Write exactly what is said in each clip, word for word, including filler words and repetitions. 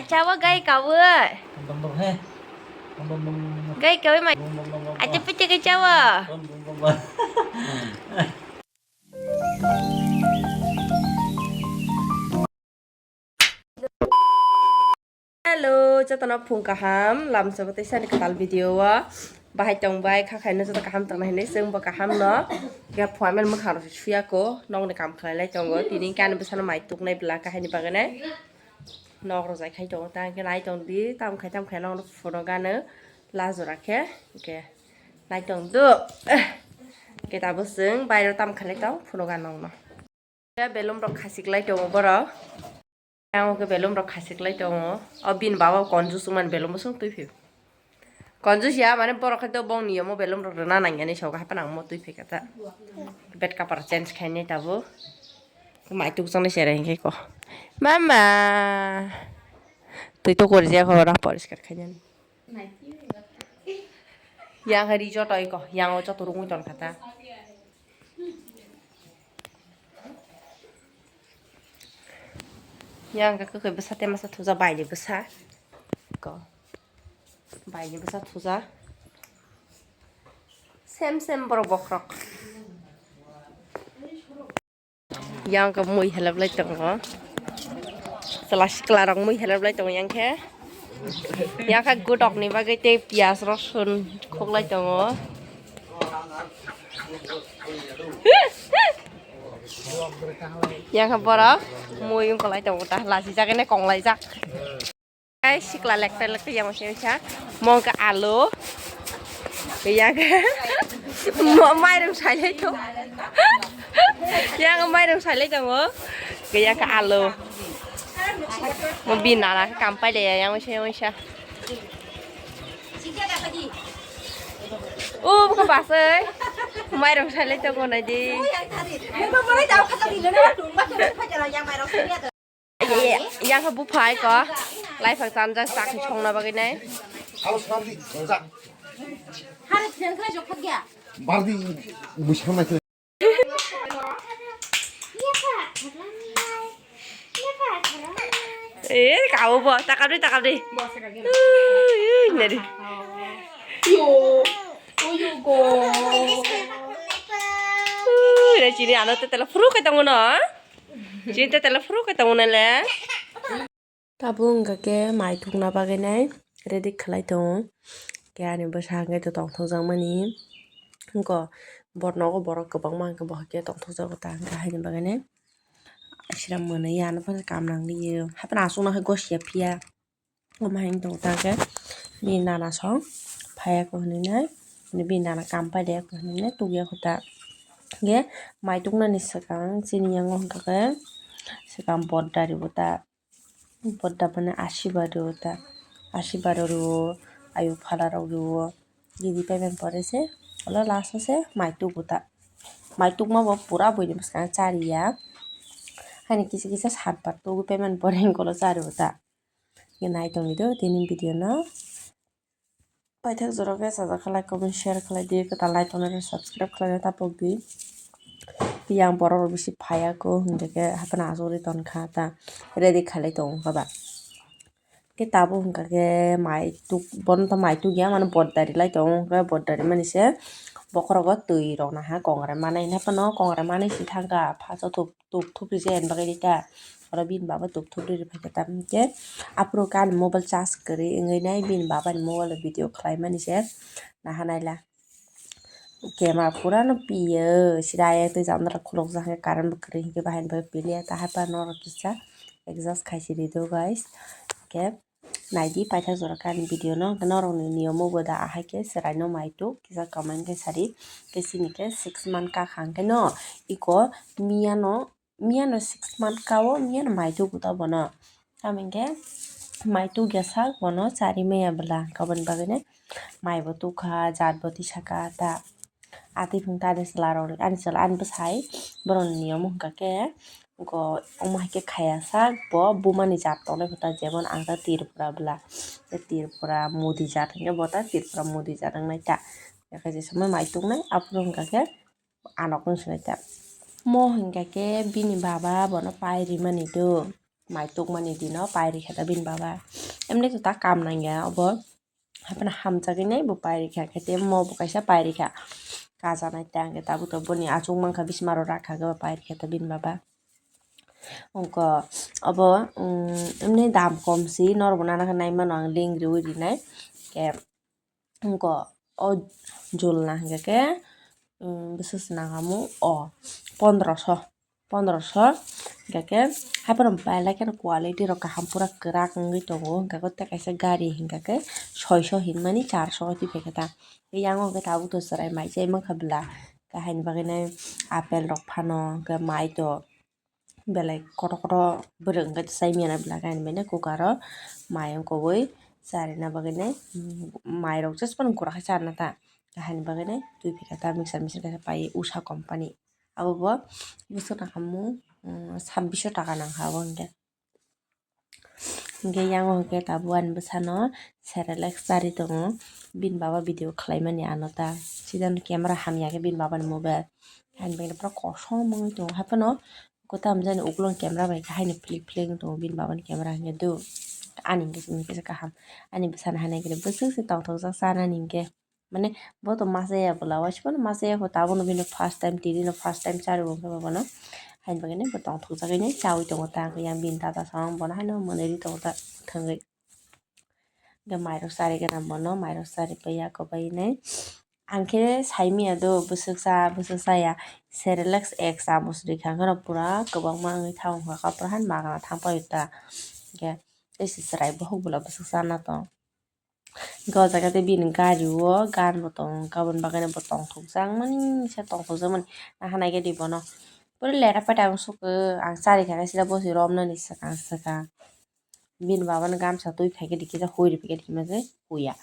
Chawa gai kawi. Bum, bum, bum, he. Bum, bum, bum, bum, bum. Gai kawi mai. Bum, bum, bum, bum, bum. Acha pete ke chawa. Bum, bum, bum, bum. Hello, jotono phung kaham, lamsao tei sani kwtal video o bahai tongbai, kha khaino joto kaham tongna hinwi chwngbo kaham no. Khe phuarmani mwkhang rok se suya ko, nokni kam khlai lai tongo, tini khe ani bwsano mai tuknai bwla kahini bagwi nai. Nok rok jai khai tongo, ta hwnkhe nai tong di, tam khai tam khai nokno phuno gano, la jora khe, hwnkhe nai tong do. Hwnkhe tabuk chwng bairo tam khlai tong, phuno gano nokno. Belum rok khasik lai tongo borok. Yang ke belum rok khasik lai tongo. O bin baba konjus man belum bosong twi phi. Konjus ya mane borok khai to bong niyomo belum rok rwna nang yani soga hapan ang mo twi phi kata. Bed kapar change khai ni tabo. Mai tuk jang ni sere hingke ko. Mama. Twi to kori ja ko ra poriskar khai ni. Yang hari joto iko, yang o joto rungwi ton kata. Yang ka kwkhwi bwsa te masa thuja bai ni bwsa. Ko. Bai ni bwsa thuja. Sem sem borok bokrok. Yang ka mui helap lai tongo. Chwla sikla rok mui helap lai tongo yang khe. Yang kha gotok ni bagwi tei piyaj rok sun khok lai tongo. Yang kha borok mui wng kolai tongo ta lasi jak ene kong lai jak. Ai sikla lekta lekta yang masa masa mongka alu. Yang mo mairung sai lai tongo. Yang mairung sai lai tongo. Yang ka alu. Mo binana kampai de yang masa masa. Oh, bukan pasai. Mairung sai lai tongo nai di. Yang kha buphai ko. Lai phang chanjak chakni songna bagwi nai. Bardi musang nai. Eh, kau bo, takap di, takap di. Ui, ui, nari. Ui, nari chini ano te tela furu kai tongo no. Chini te tela furu kai tongo nai le. Tabuk wngkha khe mai thukna bagwi nai ready khlai tongo. Khe ani bwsa hwnkhe to tongthokjakmani. Wngkha bot nogo borok kwbangma hwnkhe bo hwnkhe tongthokjago ta hwnkhe haini bagwi nai. Aswra mwnwi ano phano kam nang liyo. Haphano aswkno hai gosia phiya. Omo hai wng tongo ta khe bini nana song phaiya kho hinwi nai. Bini nana kam paide kho hinwi nai tukya kho ta. Hwnkhe mai tuknani swkang chini yango hwnkha khe swkang bot dari bo ta. Bodda mane asibado ta, asibado rwo, ayu phala rok rwo, ridi paiman pore se, olo last o se mai tubu ta, mai tukma bo pura buini bwskango chariya, haini kisa kisa satbar tugwi paiman pore hwnkhe olo chari bo ta, nai tongdi do tini video no. Paithak jora khe sajak khe like, comment, share khlai di, kwtal nai tongnai rok subscribe khlaina tapok di. Yang borok rok bisi phaiya kho hwnkhe khe haphano achugwi tonkha ta ready khalai tongo kha ba. Khe tabuk hwnkha khe mai tuk bono to mai tuk ya mane bot dari lai tongo hwnkhe bot dari mani se bokhorogo twi rok naha kongrai manai haphano kongrai manai si thangkha phaso thuk. Tuk thupri je en bagwi rita. Oro bini baba tuk thupri riphaikhe tamni khe aphuru khe ani mobile charge kwrwi wngwi nai bini babani mobile o video khlaimani se naha naila. Camera pura no piyo sida ayang tei jandala khulukjak khe current bo kwrwi hinkhe bahai ni bagwi piliya ta haiphano norok kisa adjust khaisidi do guys. Khe Naidi paithak jora khe ani video no, hwnkhe norokni niyomo bo da ahai khe chwraino mai tuk kisa comment khe sadi, khe chini khe six month kakha hwnkhe no iko miyano, miyano six month kao miyano mai tugo ta bono. Tamo hwnkhe mai tukya sak bono chari maya bwla, hwnkhe aboni bagwi no mai bo tukha, jat bo tisaka ta. Atwi phung ta ani chwla rok, ani chwla ani bwsai borokni niyom wngkha khe, go omo hai khe khaya sak bo buma ni jat tongnai kho ta, jemon ang ta Tripura bwla, tei Tripura Modi jat hinkhe bo ta Tripura Modi jat wngnai ta, yakhe je somoi mai tongnai aphuru wngkha khe anok wng sinai ta. Mo hinkha khe bini baba bono pai rimani do. mai tukmani dino pairikha ta bini baba. Emni to ta kam nangya obo. Haphano hamjagwi nai bo pairikha, khe tei mo bo kaisa pairikha. Kajanai tei hwnkhe tabuk to boni achuk mankha, bismaro rakha khe bo pairikha ta bini baba. Wngkha obo, mm, emni dam kom si, norokbo nana khe nai mano ang link riui rinai. Khe wngkha o julna hwnkhe khe, mm, bwswk se nang kha mu o pondroso, pondroso. Hwnkhe khe haphano belai kheno quality rok kaham pura kwrak wngwi tongo. Hwnkhe khe tei kaisa gari hwnkhe khe soiso hinmani charso twi phaikha ta. Yang o hwnkhe tabuk to chwrai mai chai mankha bwla. Khe haini bagwi nai apple rok phano hwnkhe mai to belai kotor kotor bwrwi hwnkhe chai manya na bwla khe ani manya cooker o mai wng kubui charina bagwi nai, mm, mai rok just phano gura khe charina ta. Haini bagwi nai twi phaikha ta mixer machine kaisa pai Usha company. Abo bo bwswk nang kha mu, mm, sabbish taka nang kha abo hwnkhe. Hwnkhe yang o hwnkhe tabuk ani bwsano Cerelac chari tongo. Bini baba video khlaimani ano ta. Sida no camera hamya khe bini babani mobile. Haini bagwi pura kosom wngwi tongo. Haphano kwtam jani ukulung camera bai khe haino phlik phlik wng tongo bini babani camera hwnkhe do. Ani hwnkhe chwngno kisa kaham. Ani bwsano haino khe bwswk se tongthokjak chanani hwnkhe. Mane bo to masa ya bwla, waisa phano masa ya kho, tabukno bini first time, tini no first time chari bo wngkha bono. Haini bagwi bo tongthokjagwi nai chaui tongo ta, yang bini dada samung bono haino mwnwi ri tongo ta thangwi. Hwnkhe mairok chari gana bono, mairok chari pai ya kwbai nai. Ang khe sai manya do bwswk cha, bwswk cha ya, Cerelac ek chamoch rikha hwnkhe no pura kwbangma wngwi thang kha, pura han magna thang pai ta. Hwnkhe tei se chwrai bohok bwla bwswk chana tong. Hwnkhe o jaga tei bini gari o gan bo tongo, aboni bagwi bo tongthokjak mani se tongthokjak mani nahanaikhe di bono. Pura lera peta wng sukha, ang chari kha khe sida bosi romnani swkang swkang. Bini babani gamsa twi phaikhe di kisa hui rwphaikhe di hima se huya.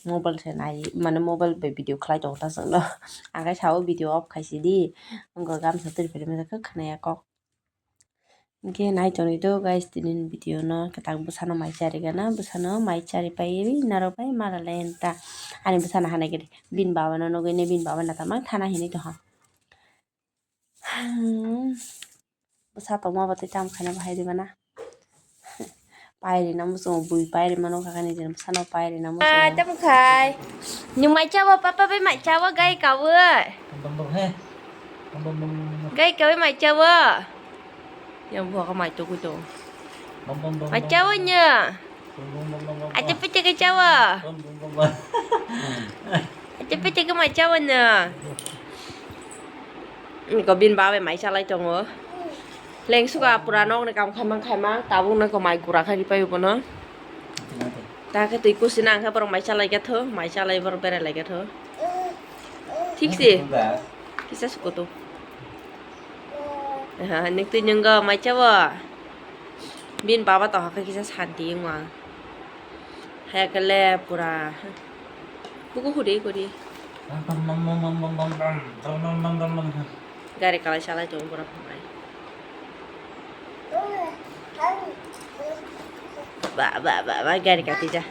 Mobile se nai mane mobile bai video khlai tongo ta chwngno. Ang khe sao video off khai sidi, wngkha gamsa twi rwphaikhe hima se khe khwnaya kok. Hwnkhe nai tongwi do guys, tini ni video no kwtal bwsano mai chari gana, bwsano mai chari pai ri narwk bai mara lai ta. Ani bwsano hanai gede bini baba no nugwi ne bini baba no tamo thana hinwi tongha. Hmm. Bwsa tongma bo tei tamo khaina bahai di bana. Pairi na muchungo bui pairi mano kha kani jeni bwsano pairi na muchungo. Ah, tamo khai. Ni mai chawa papa bai mai chawa gai kawi. Bom bom he. Bom bom bom bom. Gai kawi mai chawa. Yang buha ka mai tokwi to. Bom bom bom. Mai chawa nya. Bom bom bom bom bom. Acha pete ke chawa. Bom bom bom bom. Acha pete ke mai chawa nya. Niko bini babai mai chalai tongo. Lengsuka pura nokni kam khaimang khaimang tabuk nokho mai gura kha ripai bono. Ta khe twi kusi nang khe borok mai chalai khe tho, mai chalai borok berai lai khe tho. Thik se. Kisa sukoto. Aha, nik twi nywngo mai chabo. Bini baba to hakhe kisa santi wngma. Haya khe le pura. Buku hudi hudi. Gari kalai salai tongo borok hambai. Ba, ba, ba, ba, gari kati ja.